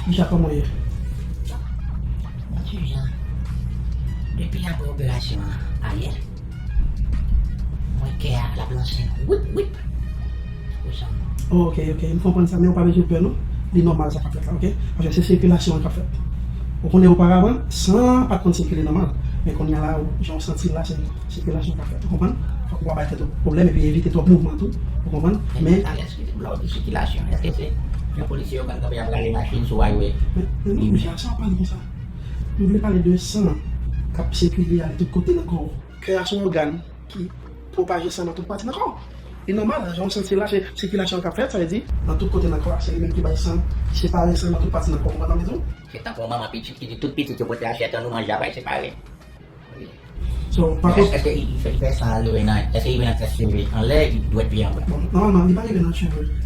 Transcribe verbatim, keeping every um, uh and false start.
Kijan, kòman w ye? Bon, ti jan. Depi apre operasyon an, ayè, mwen kè a l ap lanse wip, wip. Ou santi? Oh, ok, ok, m konprann sa, men ou pa bezwen pè non. Li nòmal sa k ap fèt la, ok? Paske se sikilasyon an k ap fèt. Ou konnen oparavan, san an pa t konn sikile nòmal. Men kounye a la, jan w santi l la, se sikilasyon k ap fèt. Ou konprann? Fòk ou pa bay tèt ou pwoblèm epi evite twòp mouvman tou. Ou konprann? Men, men, eskize m, lè w di sikilasyon, èske se jan polisye yo konn kanpe ap rale machin sou highway? Men, men non, mesye, sa w pale konsa. Nou vle pale de san k ap sikile ale tout kote nan kò w. Kè a se yon ògàn ki pwopaje san nan tout pati nan kò w. Li nòmal, jan w santi la, se sikilasyon k ap fèt, sa vle di, nan tout kote nan kò a, se li menm ki bay san, ki separe san nan tout pati nan kò w, ou konprann sa m di w? Se tankou yon manman pitit ki di tout pitit yo pote asyèt an, nou manje a bay separe. So, pa kont, èske li fè, li fè san rive nan, èske li rive nan tèt cheve anlè, dwèt pye anba? Bon, nòmalman, li pa rive nan cheve.